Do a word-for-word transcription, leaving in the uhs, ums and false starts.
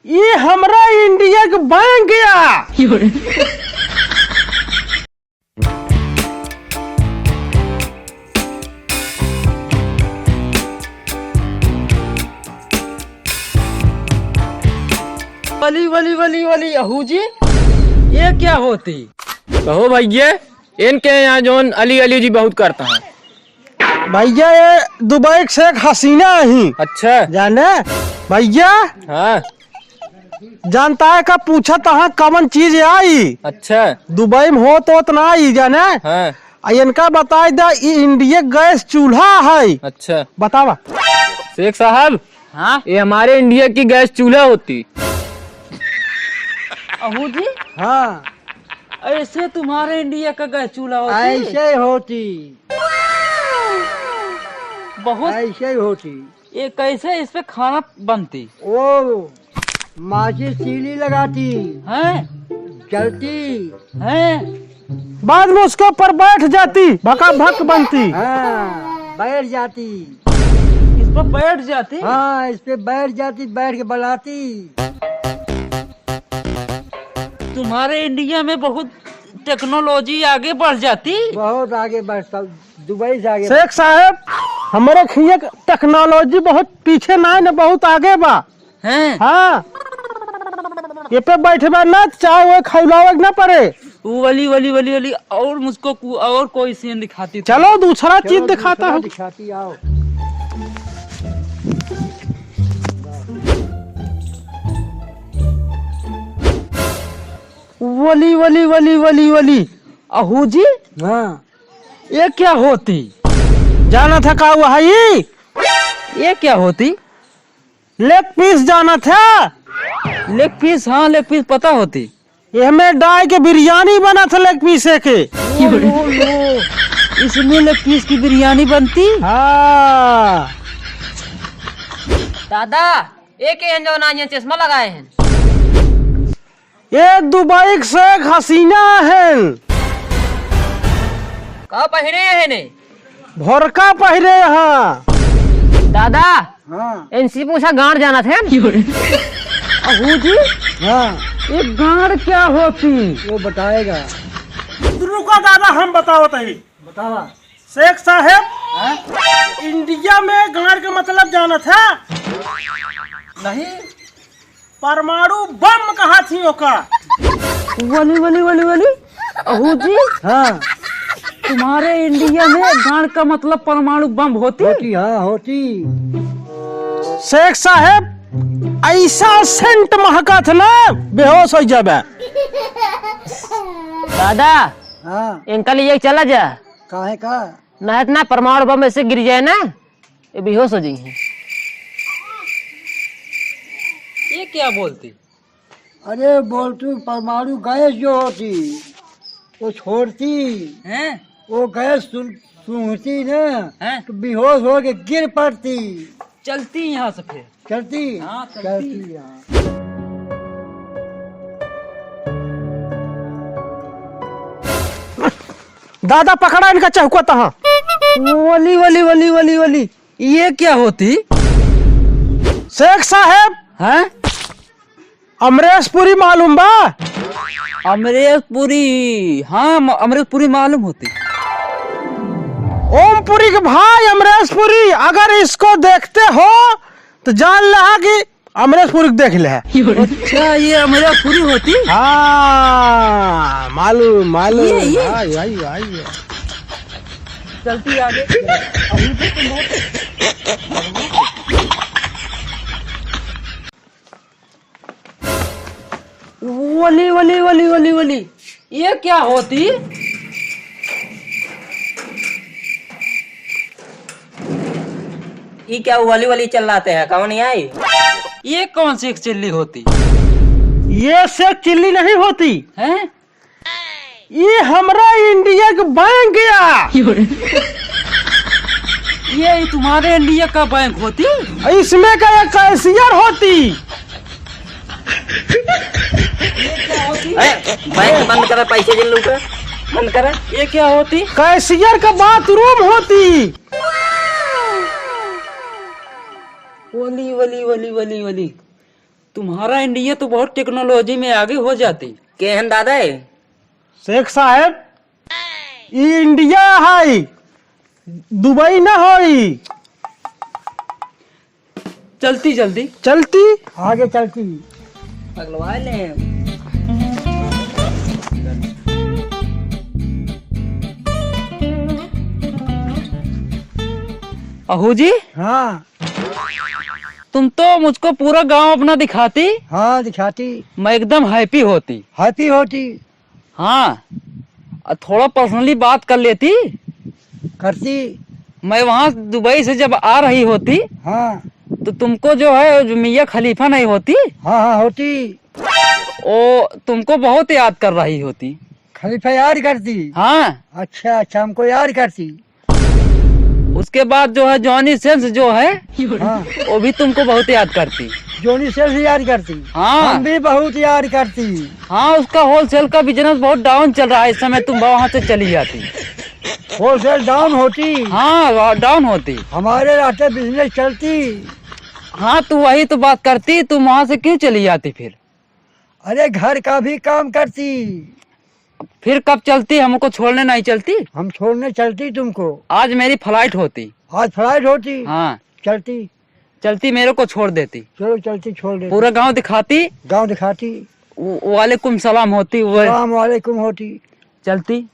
ये हमरा इंडिया के बैंक या। वली, वली, वली, वली, अहू जी, ये क्या होती? कहो भैया, इनके यहाँ जौन अली अली जी बहुत करता है। भैया, ये दुबई के शेख हसीना ही। अच्छा। जाने भैया, हाँ। जानता है का पूछत हाँ कवन चीज आई? अच्छा। दुबई में होत होत ना आई जाने। हाँ। आ इनका बताई दा, ई इंडिया गैस चूल्हा है। अच्छा। बतावा। शेख साहब, हाँ? ये हमारे इंडिया की गैस चूल्हा होती। अहू जी? हाँ। ऐसे तुम्हारे इंडिया का गैस चूल्हा होती? ऐसे होती। बहुत ऐसे ही होती। ये कैसे इस पे खाना बनती? ओ, माचिस तीली लगाती। हैं? जलती। हैं? बाद में उसके ऊपर बैठ जाती, भकाभक बनती। हाँ, बैठ जाती। इस पर बैठ जाती? हाँ, इस पे बैठ जाती, बैठ के बनाती। तुम्हारे इंडिया में बहुत टेक्नोलॉजी आगे बढ़ जाती। बहुत आगे बढ़, सब दुबई से आगे शेख साहब, हमारे खिया टेक्नोलॉजी बहुत पीछे ना है, ना बहुत आगे बा। हैं? हाँ, ये पे बैठबा ना, चाहे वो खौलावे के ना पड़े। वो वाली, वाली, वाली, वाली, और मुझको कु-, और कोई सीन दिखाती थी। चलो, दूसरा चलो, चीज दिखाता दूसरा हूँ। दिखाती, आओ। वली, वली, वली, वली, वली। अहू जी? हाँ। ये क्या होती? जाना था का हुआ है ये? ये क्या होती? लेग पीस जाना था? लेग पीस, हाँ, लेग पीस पता होती। ये हमें डाई के बिरयानी बना था लेग पीस के। ओ, लो, लो। इसमें लेग पीस की बिरयानी बनती? हाँ। दादा, ये के हैं जौन आज यहाँ चश्मा लगाए हैं? ये दुबई के शेख हसीना हैं। का पहिरे हैं ने? भोरका पहिरे हैं। दादा, हाँ। इनसे पूछा गांड जाना थे। अहू जी? हाँ। ये गांड क्या होती? वो बताएगा। रुको दादा, हम बतावत ही। बतावा। शेख साहेब, हाँ? इंडिया में गांड के मतलब जानत है? नहीं। परमाणु बम कहा थी ओका। वली, वली, वली, वली। अहू जी, हाँ। तुम्हारे इंडिया में गांड का मतलब परमाणु बम होती? होती, हाँ, होती। शेख साहेब, ऐसा सेंट महकत ना, बेहोश हो जाबे। दादा, हाँ। इनका लिए चला जा। काहे का? नहीं तो ना परमाणु बम ऐसे गिर जाए ना, ये बेहोश हो जाएंगे। ये क्या बोलती? अरे बोलतू, परमाणु गैस जो होती, वो छोड़ती, हैं? वो गैस सुन-, सूंघती ना, हैं? तो बेहोश होके गिर पड़ती। चलती यहाँ से फिर। चलती? हाँ, चलती। चलती यहाँ। दादा पकड़ा इनका चहुकत हाँ। वली, वली, वली, वली, वली। ये क्या होती? शेख साहेब। हैं? अमरेशपुरी मालूम बा? अमरेशपुरी, हाँ, म-, अमरेशपुरी मालूम होती। ओमपुरी के भाई अमरेशपुरी, अगर इसको देखते हो तो जान ला कि अमरेशपुरी के देख ले है। अच्छा, ये अमरेशपुरी होती? हाँ, मालूम, मालूम। ये, ये। भाई, भाई, भाई। चलती आगे। वली, वली, वली, वली, वली। ये क्या होती? ये क्या वली वली चिल्लाते हैं? कौन आई? ये कौन सी एक चिल्ली होती? ये से चिल्ली नहीं होती। हैं? ये हमरा इंडिया के बैंक या। ये तुम्हारे इंडिया का बैंक होती? इसमें का एक कैशियर होती। ए, बैंक बंद करे, पैसे जिन लूटे, बंद करे। ये क्या होती? कैशियर का बाथरूम होती। वली, वली, वली, वली, वली। तुम्हारा इंडिया तो बहुत टेक्नोलॉजी में आगे हो जाती। के हन दादा ये? शेख साहेब, ई इंडिया है, दुबई ना होई। चलती जल्दी। चलती? आगे चलती। पगलवा ले। अहू जी? हाँ। तुम तो मुझको पूरा गांव अपना दिखाती। हाँ, दिखाती। मैं एकदम हैप्पी होती। हैप्पी होती। हाँ, अ, थोड़ा पर्सनली बात कर लेती। करती। मैं वहाँ दुबई से जब आ रही होती, हाँ। तो तुमको जो है, जो मियाँ खलीफा नहीं होती, हाँ, हाँ, होती। वो तुमको बहुत याद कर रही होती। खलीफा याद करती? हाँ। अच्छा, अच्छा, हमको याद करती। उसके बाद जो है, जॉनी सेंस जो है, हाँ। वो भी तुमको बहुत याद करती। जॉनी सेंस याद करती? हाँ। हम भी बहुत याद करती। हाँ, उसका होलसेल का बिजनेस बहुत डाउन चल रहा है इस समय, तुम वहाँ से चली जाती। होलसेल डाउन होती? हाँ, डाउन होती। हमारे रहते बिजनेस चलती। हाँ, तो वही तो बात करती, तुम वहाँ से क्यों चली जाती फिर? अरे, घर का भी काम करती। फिर कब चलती? हमको छोड़ने नहीं चलती? हम छोड़ने चलती तुमको। आज मेरी फ्लाइट होती। आज फ्लाइट होती? हाँ। चलती। चलती, मेरे को छोड़ देती। चलो, चलती, छोड़ देती। पूरा गांव दिखाती। गांव दिखाती। व-, वालेकुम सलाम होती, वो सलाम वालेकुम होती। चलती।